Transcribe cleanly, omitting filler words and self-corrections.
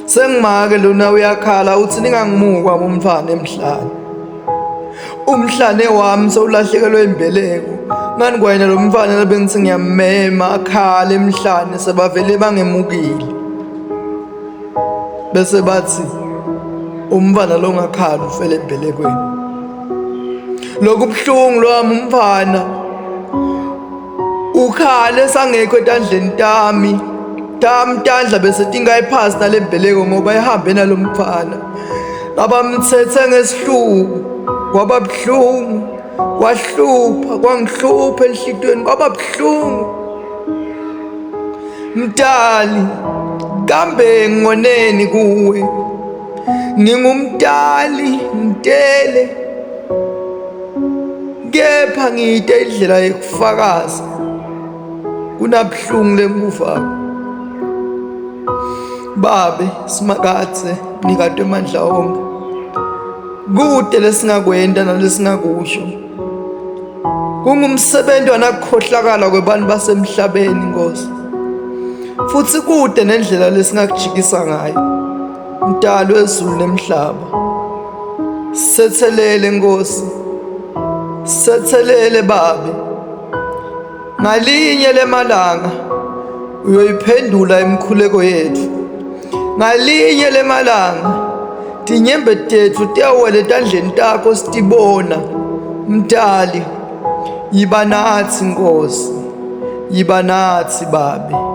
Sengimake lona uyakhala uthi ningangimukwa umfana emhlane. Umhlane wami sewulahlekelwe imbeleko. Ngani kwayena lo mfana bengithi ngiyamema akhala emhlane sebavele bangemukile. Bese bathi umfana lo ngakhala ufele embelekweni. Lokubuhlungu lwami umfana ukhale sangekho etandleni tami tami tandla bese tingayiphasi nalembeleko ngoba ihambe nalomfana abamthethe ngesihluku kwaba buhlungu kwahlupha kwangihlupha enhlitweni kwaba buhlungu mdali kambe ngoneni kuwe ngingumdali ngitele kepha ngiyite indlela yekufakaza kunabuhlungu lengikuvako babe simakathe nikatwe emandla onke kude lesingakwenta nalesingakusho kungumsebenzi wanakukhohlakala kwebantu basemhlabeni Nkosi futhi kude nendlela lesingakujikisa ngayo Mdali wezulu nemhlaba Sethelele Nkosi Sethelele Babe Ngalinye lemalanga uyoyiphendula imikhuleko yethu Ngalinye lemalanga tinyembe tethu tiyawela etandleni takho sitibona Mdali yiba nathi Nkosi yiba nathi Babe.